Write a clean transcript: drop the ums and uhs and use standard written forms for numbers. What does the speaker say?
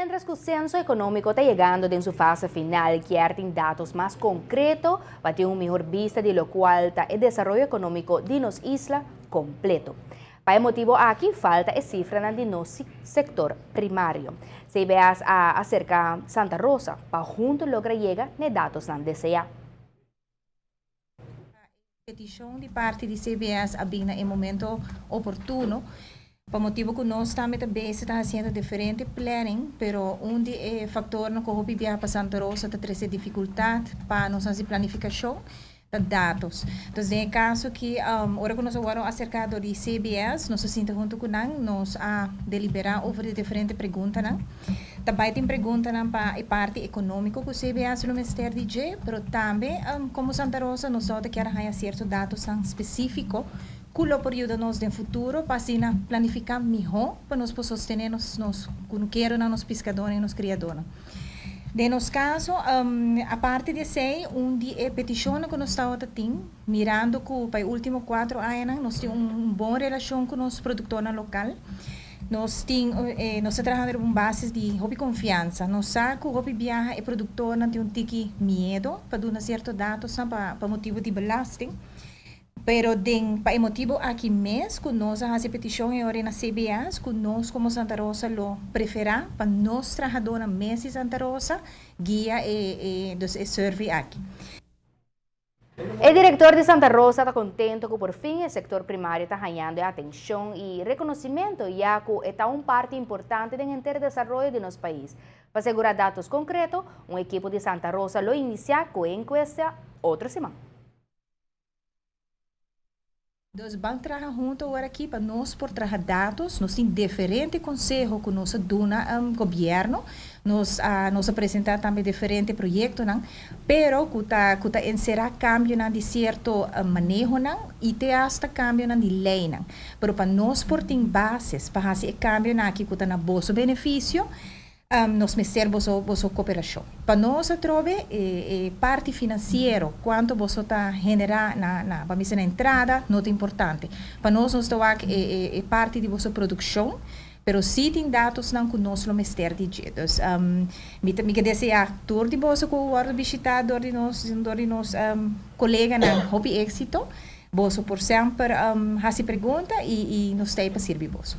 Mientras cu Censo Economico ta yegando den su fase final, kier tin datos mas concreto pa tin un mihor bista di locual ta e desaroyo economico di nos isla completo. Pa e motibo aki falta e cifranan di nos sector primario. CBS a acerca Santa Rosa pa hunto logra yega na e datosnan desea. Peticion di parti di CBS a bin na e momento oportuno, pa motibo cu nos tambe ta bezig ta haciendo diferente planning, pero un di e factornan cu hopi biaha pa Santa Rosa ta trece dificultad pa nos haci planificacion ta datos. Entonces den e caso aki, ora cu nos a worde acerca door di CBS, nos a sinta hunto cu nan, nos a delibera over di diferente preguntanan. Ta bay tin preguntanan pa e parti economico cu CBS lo mester di dje, pero tambe como Santa Rosa nos ta kier haya cierto datosnan specifico cu lo por yuda nos den futuro pa asina planifica miho pa nos por sostene nos nos cunukeronan, nos piscadornan y nos criadornan. Den nos caso, aparte di esey, un di e peticionnan cu nos tawata tin, mirando cu pa e ultimo cuatro añanan nos tin un bon relacion cu nos productornan local, Nos tin, nos ta trahando riba un basis di hopi confiansa. Nos sa cu hopi biaha e productornan tin un tiki miedo pa duna cierto datosnan pa pa motibo di belasting. Pero den pa e motibo aki mes cu nos a haci e peticion e ora na CBS cu nos como Santa Rosa lo prefera pa nos trahadornan mes di Santa Rosa guia e e dus e survey aki. E director di Santa Rosa ta contento cu por fin e sector primario ta hañando e atencion y reconocimento ya cu e ta un parti importante den henter desaroyo di nos pais. Pa segura datos concreto, un ekipo di Santa Rosa lo inicia cu e encuesta otro siman. Nos ban traha hunto awor aki pa nos por traha datos. Nos tin diferente conseho cu nos a duna gobierno. Nos a nos a presenta tambe diferente proyectonan, pero cu ta cu ta encera cambionan di cierto manehonan y te hasta cambionan di leynan. Pero pa nos por tin bases pa haci e cambionan aki cu ta na boso beneficio, Nos mester boso boso cooperacion. Pa nos atrobe e e parti financiero, cuanto boso ta genera na na pa misa na entrada, no ta importante. Pa nos nos ta wak e e e parti di boso produccion, pero si tin datosnan cu nos lo mester di dje. Dus mi ta mi ke desea tur di boso cu wordo bishita dor di nos dor di nos coleganan hopi exito. Boso por semper haci pregunta y y nos ta ey pa sirbi boso.